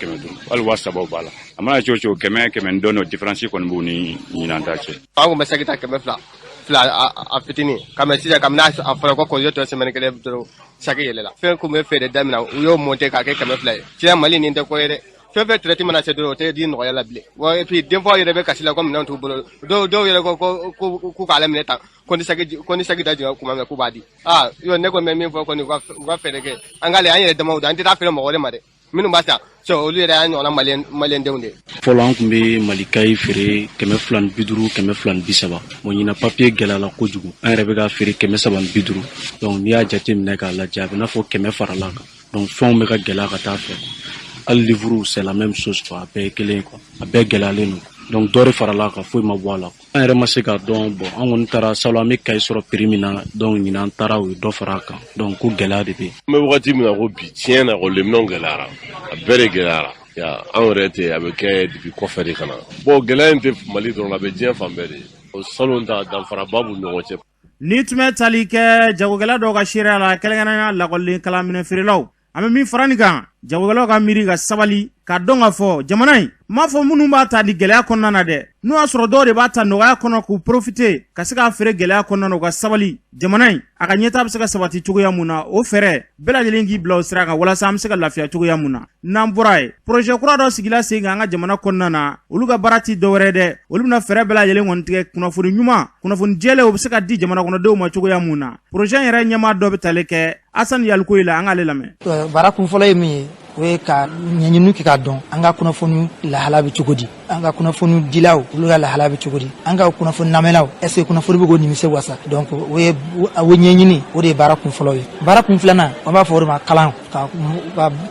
hali 3000 b'a la. A mana cogo cogo, 100, 100 ni dɔɔni, o différence kɔni b'u ni ɲinan ta cɛ. An kun bɛ saki ta 200 fila a fitinin ka, sisan kabini a fɔra ko congé tɔ semaine kelen dɔrɔn, saki yɛlɛla. Fɛn kun bɛ feere da min na, u y'o monter k'a kɛ 200 ye. Tiɲɛ, Mali nin tɛ ko ye dɛ. Fɛn fɛn traité mana se dɔrɔn, o tɛ di nɔgɔya la bilen. Wa et puis denfaw yɛrɛ bɛ kasi la ko minɛn t'u bolo. Dɔw dɔw yɛrɛ ko ko k'u k'ale minɛ tan, ko ni saki da jiginna kuma min, k'u b'a di. Aa yɔ, ne kɔni bɛ min fɔ kɔni, u ka fɛɛrɛ kɛ an k'ale an yɛrɛ damaw don, an tɛ taa feere mɔgɔ wɛrɛ ma dɛ. Minnu b'a san so, olu yɛrɛ y'an ɲɔgɔnna maliyɛndenw de ye. Fɔlɔ, an tun bɛ malikayi feere 250, 230. Bon, ɲinan papiye gɛlɛyala kojugu, an yɛrɛ bɛ ka feere 350. Donc n'i y'a jate minɛ k'a lajɛ, a bɛ n'a fɔ 100 farala kan. Donc fɛnw bɛ ka gɛlɛya ka taa fɛ. Hali livre, c'est la même chose quoi, a bɛɛ ye kelen ye quoi, a bɛɛ gɛlɛyalen don. Donc dɔ de farala a kan, foyi ma bɔ a la. An yɛrɛ ma se k'a dɔn. Bon, an kɔni taara salon, an bɛ kaye sɔrɔ prix min na, donc ɲinan an taara, u ye dɔ fara a kan. Donc ko gɛlɛya de bɛ yen. An bɛ wagati min na ko bi, tiɲɛ na ko minɛnw gɛlɛyara, a bɛɛ de gɛlɛyara. Ya anw yɛrɛ tɛ, a bɛ kɛ depuis kɔfɛ de ka na. Bon, gɛlɛya in tɛ Mali dɔrɔn la, a bɛ diɲɛ fan bɛɛ de. O salon ta, danfaraba b'u ɲɔgɔn cɛ. Ni tun bɛ tali kɛ jagokɛla dɔw ka seereya la, kɛrɛnkɛrɛnnenya lakɔliden kalanminɛn feerelaw. An bɛ min fara nin kan, jagokɛlaw ka miiri ka sabali k'a dɔn k'a fɔ jamana in m'a fɔ minnu b'a ta ni gɛlɛya kɔnɔna na dɛ, n'o y'a sɔrɔ dɔw de b'a ta nɔgɔya kɔnɔ k'u profiter ka se k'a feere gɛlɛya kɔnɔna na, u ka sabali. Jamana in a ka ɲɛtaa bɛ se ka sabati cogoya mun na, o fɛɛrɛ bɛɛ lajɛlen k'i bila o sira kan walasa an bɛ se ka lafiya cogoya mun na. N'an bɔra yen, projet kura dɔ sigila sen kan an ka jamana kɔnɔna na. Olu ka baara ti dɔwɛrɛ dɛ, olu bɛna fɛɛrɛ bɛɛ lajɛlen kɔni tigɛ kunnafoni ɲuman, kunnafoni jɛlen, o bɛ se ka di jamana kɔnɔdenw ma cogoya mun na. Projet yɛrɛ ɲɛmaa dɔ bɛ tali kɛ Asan Yalikoyi la, an k'ale lamɛn. Baara kunfɔlɔ ye min ye, o ye ka ɲɛɲini kɛ k'a dɔn an ka kunnafoni lahala bɛ cogo di, an ka kunnafoni dilaw olu ka lahala bɛ cogo di, an ka kunnafoni lamɛnlaw, est ce que kunnafoni bɛ k'o nimisi wasa. Donc o ye o ɲɛɲini, o de ye baara kunfɔlɔ ye. Baara kun filanan, an b'a fɔ o de ma kalan, ka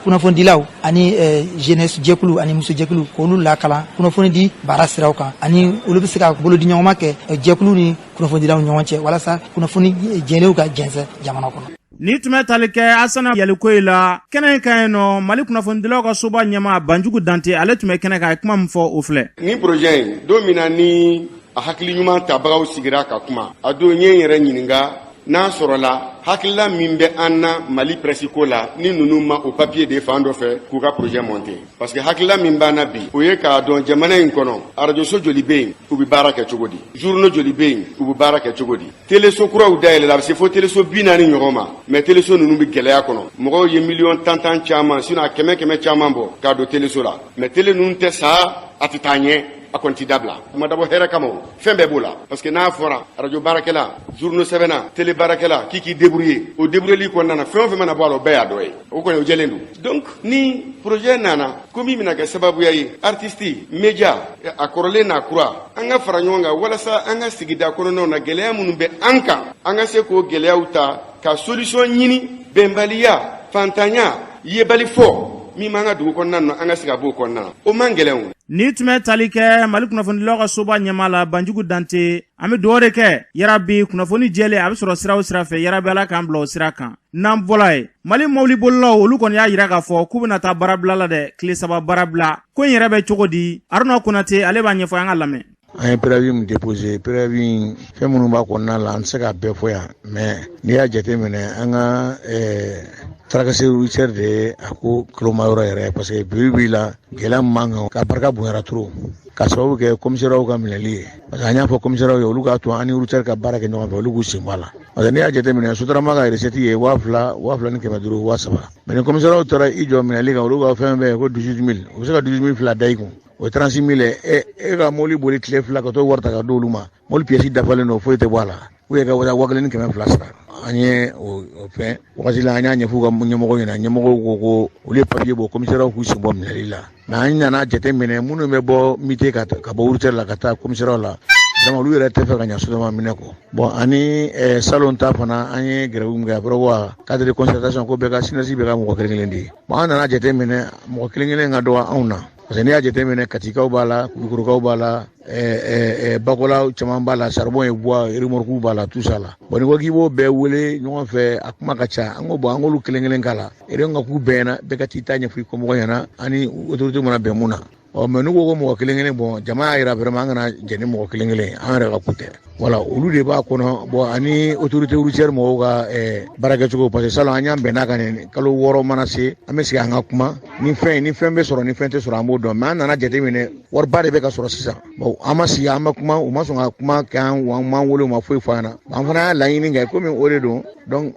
kunnafonidilaw ani jeunesse jɛkulu ani muso jɛkulu, k'olu lakalan kunnafoni di baara siraw kan, ani olu bɛ se ka bolodiɲɔgɔnma kɛ jɛkulu ni kunnafonidilaw ɲɔgɔn cɛ walasa kunnafoni jɛlenw ka jɛnsɛn jamana kɔnɔ. Ni tun bɛ tali kɛ Asana Yalikoyi la kɛnɛ in kan yen nɔ, Mali kunnafonidilaw ka soba ɲɛmaa Banjugu Dante, ale tun bɛ kɛnɛ kan, a ye kuma min fɔ, o filɛ. Nin projet in, don min na ni a hakili ɲuman tabagaw sigira ka kuma, a don n ye n yɛrɛ ɲininka n'a sɔrɔla hakilila min bɛ an na Mali presse ko la, ni ninnu ma o papier de fan dɔ fɛ k'u ka projet monter. Parce que hakilila min b'an na bi, o ye k'a dɔn jamana in kɔnɔ arajoso joli bɛ yen, u bɛ baara kɛ cogo di, journaux joli bɛ yen, u bɛ baara kɛ cogo di. Teleso kuraw dayɛlɛla, a bɛ se fo teleso 40 ɲɔgɔn ma, mais teleso ninnu bɛ gɛlɛya kɔnɔ. Mɔgɔw ye miliyɔn tan tan caman, sinon a kɛmɛ kɛmɛ caman bɔ k'a don teleso la, mais tele ninnu tɛ sa, a tɛ taa ɲɛ, a kɔni tɛ dabila. U ma dabɔ hɛrɛ kama, o fɛn bɛɛ b'o la. Parce que n'a fɔra arajo baarakɛla, journaux sɛbɛnna, tele baarakɛla k'i k'i débrouiller, o débrouillerli kɔnɔna na, fɛn o fɛn mana bɔ a la, o bɛɛ y'a dɔ ye, o kɔni o jɛlen don. Donc ni projet nana ko min bɛna kɛ sababuya ye, artiste, média, a kɔrɔlen n'a kura, an ka fara ɲɔgɔn kan walasa an ka sigida kɔnɔnaw na, gɛlɛya minnu bɛ an kan, an ka se k'o gɛlɛyaw ta ka solution ɲini. Bɛnbaliya, fantanya, yebali fɔ min b'an ka dugu kɔnɔna na, an ka se ka bɔ o kɔnɔna na, o man gɛlɛn o. Ni tun bɛ tali kɛ Mali kunnafonidilaw ka soba ɲɛmaa la, Banjugu Dante. An bɛ dugawu de kɛ yarabi, kunnafoni jɛlen a bɛ sɔrɔ sira o sira fɛ, yarabi Ala k'an bila o sira kan. N'an bɔla yen, Mali mɔbilibolilaw, olu kɔni y'a jira k'a fɔ k'u bɛna taa baarabila la dɛ, tile 3 baarabila. Ko in yɛrɛ bɛ cogo di? Aruna Konate, ale b'a ɲɛfɔ, an k'a lamɛn. An ye préavis min déposé, préavis in, fɛn minnu b'a kɔnɔna la, an tɛ se k'a bɛɛ fɔ yan, mais n'i y'a jateminɛ, an ka tracasserie routière de ye a ko kulomayɔrɔ yɛrɛ, parce que bi bi la, gɛlɛya min b'an kan, ka barika bonyara trop, ka sababu kɛ komisɛriw ka minɛli ye. Parce que an y'a fɔ komisɛriw ye, olu k'a to an ni routière ka baara kɛ ɲɔgɔn fɛ, olu k'u sen bɔ a la. Parce que n'i y'a jateminɛ, Sotrama ka recette ye 2000, 2500, 3000, mais ni komisɛriw taara i jɔ minɛli kan, olu ka fɛn bɛɛ ko 18 000, u bɛ se ka 18 000 fila da i kun, o ye 36 000 ye. E ka mobili boli tile 2 ka t'o wari ta ka d'olu ma, mobili pièce dafalen don, foyi tɛ bɔ a la, ou bien ka 1200 sara. An ye o fɛn wagati la, an y'a ɲɛfɔ u ka ɲɛmɔgɔw ɲɛna. Ɲɛmɔgɔw ko ko olu ye papiye bɔ, komisɛriw k'u sen bɔ minɛli la. Mais an nana jate minɛ, minnu bɛ bɔ muté ka bɔ routière la ka taa komisɛriw la, vraiment olu yɛrɛ tɛ fɛ ka ɲa Sotrama minɛ kɔ. Bon, ani salon ta fana, an ye grève min kɛ, a fɔra ko cadre de concertation, ko bɛɛ ka SYNEST bɛɛ ka mɔgɔ kelen kelen de ye. Bon, an nana jate minɛ, mɔgɔ kelen kelen ka dɔgɔ anw na, parce que n'i y'a jateminɛ, Katikaw b'a la, Kulukorokaw b'a la, Bakɔla caman b'a la, charbon et bois, remorque b'a la, tout ça la. Bon, n'i ko k'i b'o bɛɛ wele ɲɔgɔn fɛ, a kuma ka ca. An ko bon, an k'olu kelen kelen k'a la, réunion ka k'u bɛɛ ɲɛna, bɛɛ ka t'i ta ɲɛfɔ i kɔmɔgɔ ɲɛna, ani autorité mana bɛn mun na. Ɔ, mais n'u ko ko mɔgɔ kelen kelen, bon, jama y'a yira vraiment an kana jɛn ni mɔgɔ kelen kelen, an yɛrɛ ka ko tɛ. Voilà, olu de b'a kɔnɔ. Bon, ani autorité routière mɔgɔw ka baarakɛcogo, parce que salon an y'an bɛnna kan nin kalo 6 mana se, an bɛ sigi an ka kuma ni fɛn ni fɛn bɛ sɔrɔ, ni fɛn tɛ sɔrɔ, an b'o dɔn. Mais an nana jateminɛ, wariba de bɛ ka sɔrɔ sisan. Bon, an ma sigi an ma kuma, u ma sɔn ka kuma kɛ an, an m'an wele, u ma foyi fɔ an ɲɛna. An fana y'a laɲini kɛ komi o de don. Donc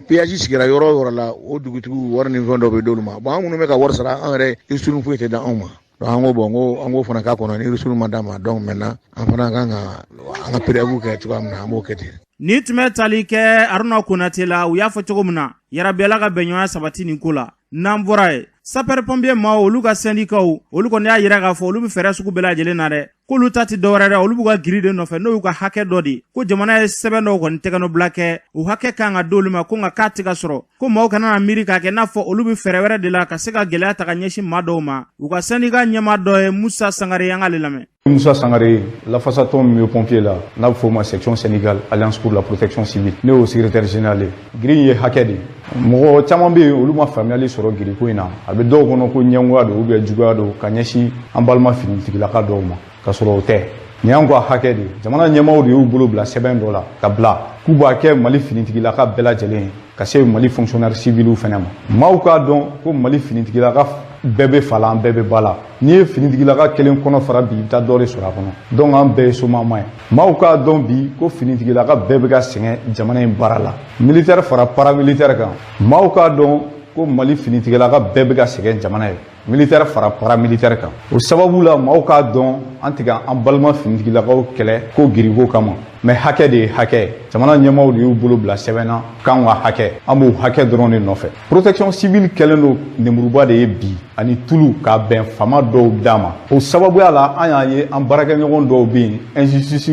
péage sigira yɔrɔ o yɔrɔ la, o dugutigiw wari ni fɛn dɔ bɛ d'olu ma. Bon, an minnu bɛ ka wari sara, an yɛrɛ ristourne foyi tɛ d'anw ma. Donc an ko bon, ko an k'o fana k'a kɔnɔ, ni ristourne ma d'an ma, donc maintenant an fana kan ka an ka préavis kɛ cogoya min na, an b'o kɛ ten. Ni tun bɛ tali kɛ Aruna Konate la, u y'a fɔ cogo min na, yarabi Ala ka bɛnɲɔgɔnya sabati nin ko la. N'an bɔra yen, sapeur pompier maaw, olu ka sɛndikaw, olu kɔni y'a yira k'a fɔ olu bɛ fɛɛrɛ sugu bɛɛ lajɛlen na dɛ, k'olu ta tɛ dɔwɛrɛ dɛ, olu b'u ka grille de nɔfɛ, n'o y'u ka hakɛ dɔ de, ko jamana ye sɛbɛn dɔw kɔni tɛgɛnɔbila kɛ, o hakɛ kan ka d'olu ma, ko nka k'a tɛ ka sɔrɔ, ko maaw kana na miiri k'a kɛ n'a fɔ olu bɛ fɛɛrɛ wɛrɛ de la ka se ka gɛlɛya ta ka ɲɛsin maa dɔw ma. U ka sɛndika ɲɛmaa dɔ ye Musa Sangare, an k'ale lamɛn. Musa Sangare, lafasatɔn min bɛ pompier la, n'a bɛ f'o ma section syndicale Alliance pour la protection civile, ne y'o secrétaire général ye. Grille ye hakɛ de ye. Mɔgɔ caman bɛ yen, olu ma faamuyali sɔrɔ grille ko in na. A bɛ dɔw kɔnɔ ko ɲɛngoya don ou bien juguya don ka ɲɛsin an balima finitigilaka dɔw ma, k'a sɔrɔ o tɛ. Nin y'an ka hakɛ de ye. Jamana ɲɛmaaw de y'u bolo bila sɛbɛn dɔ la ka bila k'u b'a kɛ Mali finitigilaka bɛɛ lajɛlen ye, ka se Mali fonctionnaire civiliw fɛnɛ ma. Maaw k'a dɔn ko Mali finitigilaka bɛɛ bɛ fa la, an bɛɛ bɛ ba la. N'i ye finitigilaka kelen kɔnɔ fara bi, i bɛ taa dɔ de sɔrɔ a kɔnɔ. Donc an bɛɛ ye somama ye. Maaw k'a dɔn bi ko finitigilaka bɛɛ bɛ ka sɛgɛn jamana in baara la, militaire fara paramilitaire kan. Maaw k'a dɔn ko Mali finitigilaka bɛɛ bɛ ka sɛgɛn jamana ye, militaire fara paramilitaire kan. O sababu la, maaw k'a dɔn an tɛ ka an balima finitigilakaw kɛlɛ ko grille ko kama, mais hakɛ de ye hakɛ ye. Jamana ɲɛmaaw de y'u bolo bila sɛbɛn na k'an ka hakɛ, an b'o hakɛ dɔrɔn de nɔfɛ. Protection civile kɛlen don nemuruba de ye bi ani tulu k'a bɛn faama dɔw da ma. O sababuya la, an y'a ye an baarakɛɲɔgɔn dɔw bɛ yen, injustice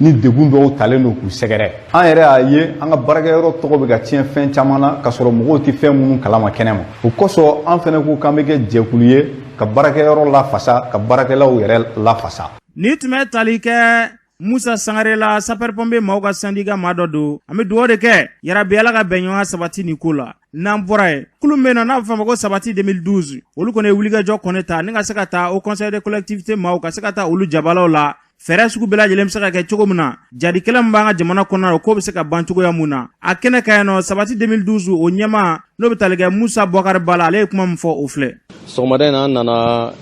ni degun dɔw talen don k'u sɛgɛrɛ. An yɛrɛ y'a ye an ka baarakɛyɔrɔ tɔgɔ bɛ ka tiɲɛ fɛn caman na, k'a sɔrɔ mɔgɔw tɛ fɛn minnu kalama kɛnɛ ma. O kosɔn, an fɛnɛ ko k'an bɛ kɛ jɛkulu ye ka baarakɛyɔrɔ lafasa, ka baarakɛlaw yɛrɛ lafasa. Ni tun bɛ tali kɛ Musa Sangare la, sapeur pompier maaw ka syndicat maa dɔ don. An bɛ dugawu de kɛ, yarabi Ala ka bɛnɲɔgɔnya sabati nin ko la. N'an bɔra yen, kulu min bɛ yen nɔ n'a bɛ fɔ a ma ko Sabati 2012, olu kɔni ye wulikajɔ kɔni ta ni ka se ka taa Haut Conseil des collectivités maaw ka se ka taa olu jabalaw la, fɛɛrɛ sugu bɛɛ lajɛlen bɛ se ka kɛ cogo min na, jadi kɛlɛ min b'an ka jamana kɔnɔna la, k'o bɛ se ka ban cogoya mun na. A kɛnɛ kan yen nɔ, Sabati 2012 o ɲɛmaa, n'o bɛ tali kɛ Musa Bɔkari Bala, ale ye kuma min fɔ, o filɛ. Sɔgɔmada in na, an nana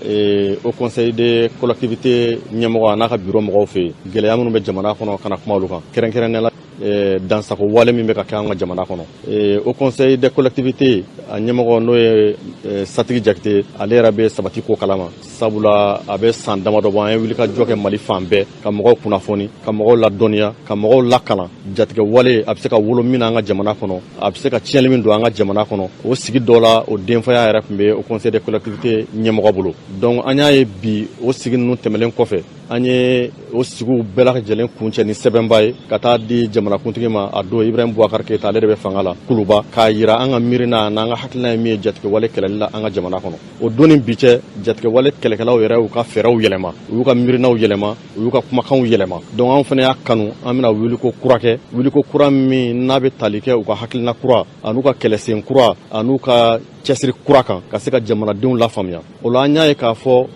Haut Conseil des collectivités ɲɛmɔgɔ a n'a ka bureau mɔgɔw fɛ yen, gɛlɛya minnu bɛ jamana kɔnɔ, ka na kuma olu kan, kɛrɛnkɛrɛnnenya la dansago wale min bɛ ka kɛ an ka jamana kɔnɔ. Haut Conseil des collectivités a ɲɛmɔgɔ, n'o ye Satigi Jakite, ale yɛrɛ bɛ Sabati ko kalama, sabula a bɛ san damadɔ bɔ, an ye wulikajɔ kɛ Mali fan bɛɛ ka mɔgɔw kunnafoni, ka mɔgɔw ladɔnniya, ka mɔgɔw lakalan jatigɛ wale a bɛ se ka wolo min na an ka jamana kɔnɔ, a bɛ se ka tiɲɛli min don an ka jamana kɔnɔ. O sigi dɔ la, o denfaya yɛrɛ tun bɛ Haut Conseil des collectivités ɲɛmɔgɔ bolo. Donc an y'a ye bi, o sigi ninnu tɛmɛlen kɔfɛ, an ye o sigiw bɛɛ lajɛlen kuncɛ ni sɛbɛnba ye ka taa di jamanakuntigi ma. A don, Ibrahim Boubacar Keita, ale de bɛ fanga la Kuluba, k'a yira an ka miirina n'an ka hakilina ye min ye jatigɛwale kɛlɛli la an ka jamana kɔnɔ. O don ni bi cɛ, jatigɛwale kɛlɛkɛlaw yɛrɛ y'u ka fɛɛrɛw yɛlɛma, u y'u ka miirinaw yɛlɛma, u y'u ka kumakanw yɛlɛma. Donc anw fana y'a kanu, an bɛna wuliko kura kɛ, wuliko kura min n'a bɛ tali kɛ u ka hakilina kura an'u ka kɛlɛsen kura an'u ka cɛsiri kura kan, ka se ka jamanadenw lafaamuya. O la, an y'a ye k'a fɔ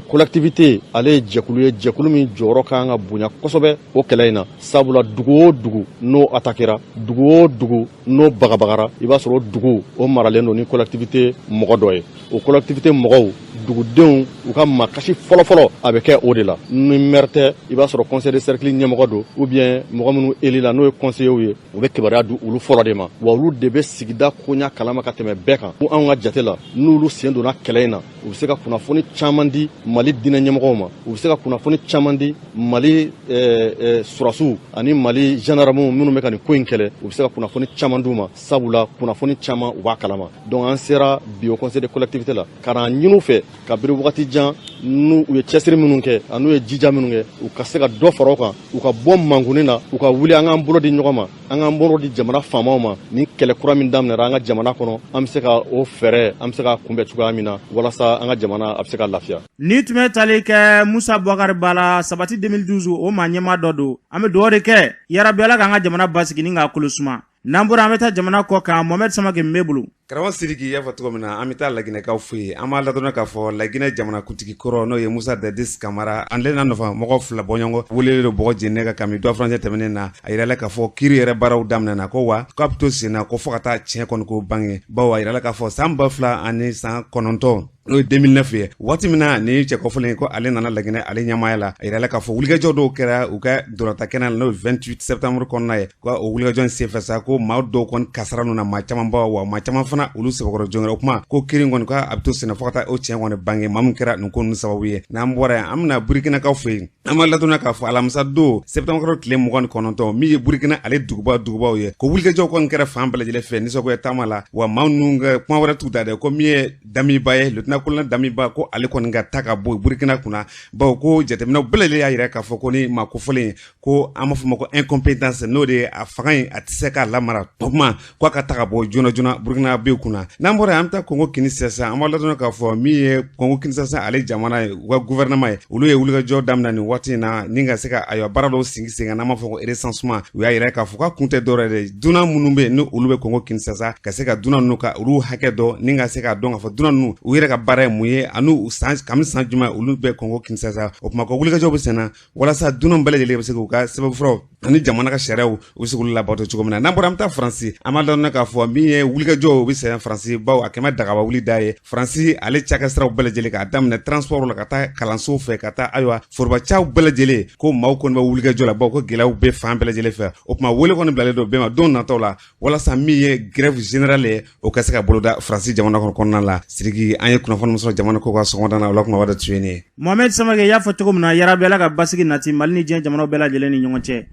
collectivité, ale ye jɛkulu ye, jɛkulu min jɔyɔrɔ ka kan ka bonya kosɛbɛ o kɛlɛ in na, sabula dugu o dugu n'o atakera, dugu o dugu n'o bagabagara, i b'a sɔrɔ o dugu o maralen don ni collectivité mɔgɔ dɔ ye. O collectivité mɔgɔw, dugudenw, u ka makasi fɔlɔfɔlɔ a bɛ kɛ o de la. Ni maire tɛ, i b'a sɔrɔ conseil de cercle ɲɛmɔgɔ don, ou bien mɔgɔ minnu élu la, n'o ye conseillers ye, u bɛ kibaruya di olu fɔlɔ de ma, wa olu de bɛ sigida koɲa kalama ka tɛmɛ bɛɛ kan. Anw ka jate la, n'olu sen donna kɛlɛ in na, u bɛ se ka kunnafoni caman di Mali diinɛ ɲɛmɔgɔw ma, u bɛ se ka kunnafoni caman di Mali sɔrɔdasiw ani Mali gendarmew minnu bɛ ka nin ko in kɛlɛ, u bɛ se ka kunnafoni caman d'u ma, sabula kunnafoni caman u b'a kalama. Donc an sera bi Haut Conseil des collectivités la ka na ɲini u fɛ, kabiri wagati jan n'u u ye cɛsiri minnu kɛ an'u ye jija minnu kɛ, u ka se ka dɔ fara o kan, u ka bɔ mankunni na, u ka wuli, an k'an bolo di ɲɔgɔn ma, an k'an bolo di jamana faamaw ma. Ni kɛlɛ kura min daminɛra an ka jamana kɔnɔ, an bɛ se ka o fɛɛrɛ, an bɛ se ka kunbɛn cogoya min na walasa an ka jamana a bɛ se ka lafiya. Ni tun bɛ tali kɛ Musa Bubakari Bala, Sabati 2012 o maa ɲɛmaa dɔ don. An bɛ dugawu de kɛ, yarabi Ala k'an ka jamana basigi ni k'a kolo suma. N'an bɔra, an bɛ taa jamana kɔ kan. Mohamɛd Samake bɛ bolo. Karamɔgɔ Sidiki, y'a fɔ cogo min na, an bɛ taa Laginɛkaw fɛ yen. An b'a ladɔnna k'a fɔ Laginɛ jamanakuntigi kɔrɔ, n'o ye Musa Dadis Kamara, ale n'a nɔfɛ mɔgɔ fila bɔɲɔgɔn welelen don bɔgɔ jeninen kan kabini dɔ furancɛ tɛmɛnen na. A yirala k'a fɔ kiiri yɛrɛ baaraw daminɛna ko wa k'a bɛ to sen na ko fo ka taa tiɲɛ kɔni ko bange, bawo a yirala k'a fɔ san 2009, n'o ye 2009 ye, waati min na ni cɛ kɔfɔlen ko ale nana Laginɛ ale ɲɛmaaya la, a yirala k'a fɔ wulikajɔ dɔw kɛra u ka dɔrɔta kɛnɛ la, n'o ye 28 septembre kɔnɔna ye, ko o wulikajɔ in senfɛ sa, ko maa dɔw kɔni kasara ninnu na, maa caman ba wa maa caman fana olu sɛbɛkɔrɔ jɔngɛrɛ. O kuma ko kiiri kɔni k'a bɛ to senna fo ka taa o tiɲɛ kɔni bange, maa min kɛra nin ko ninnu sababu ye. N'an bɔra yen, an bɛna Burkinakaw fɛ yen. An b'a ladɔnniya k'a fɔ alamisa don septembre kalo tile 29, min ye Burkina ale dugubaw ye, ko wulikajɔw kɔni kɛra fan bɛɛ lajɛlen fɛ nisɔngoya taama la, wa maa ninnu ka kuma wɛrɛ t'u da dɛ, ko min ye Damiba ye, lieutenant colonel Damiba, ko ale kɔni ka ta ka bɔ Burkina kunna, bawo ko jateminɛw bɛɛ lajɛlen y'a yira k'a fɔ ko ni maa kofɔlen, ko an b'a fɔ ma ko incompétence, n'o de ye a fanga in a tɛ se k'a lamara, o kuma ko a ka ta ka bɔ joona joona Burkina. bɛ kunna. N'an bɔra yen, an bɛ taa Kongo Kinisasa. An b'a ladɔn k'a fɔ min ye Kongo Kinisasa ale jamana ye, u ka gouvernement ye, olu ye wulikajɔ daminɛ nin waati in na ni ka se ka ayiwa baara dɔw sigi sen kan, n'an b'a fɔ ko recensement. U y'a yira k'a fɔ k'a kun tɛ dɔwɛrɛ dɛ, dunan minnu bɛ yen ni olu bɛ Kongo Kinisasa, ka se ka dunan ninnu ka olu hakɛ dɔn, ni ka se k'a dɔn k'a fɔ dunan ninnu u yɛrɛ ka baara ye mun ye, ani san kami san jumɛn olu bɛ Kongo Kinisasa. O tuma ko wulikajɔ bɛ sen na walasa dunan bɛɛ lajɛlen bɛ se k'u ka sɛbɛnfuraw ani jamana ka sariyaw, u bɛ se k'olu labato cogo min na. N'an bɔra, an bɛ taa Faransi. An b'a dɔn k'a fɔ min ye wulikajɔ u bɛ sɛnɛ Faransi, baw a kɛmɛ dagaba wuli da ye Faransi ale cakɛ siraw bɛɛ lajɛlen, k'a daminɛ transport la ka taa kalanso fɛ, ka taa ayiwa forobacaw bɛɛ lajɛlen, ko maaw kɔni bɛ wulikajɔ la, baw ko gɛlɛyaw bɛ fan bɛɛ lajɛlen fɛ. O tuma wele kɔni bilalen don bɛɛ ma don nataw la, walasa min ye grève générale ye, o ka se ka boloda Faransi jamana kɔnɔ kɔnɔna la. Sidiki, an ye kunnafoni min sɔrɔ jamana ko ka sɔgɔmada na, o la kumaba dɔ tun ye nin ye. Mohamed Samake, y'a fɔ cogo min na, yarabi Ala ka basigi nati Mali ni diɲɛ jamanaw bɛɛ lajɛlen ni ɲɔgɔn cɛ.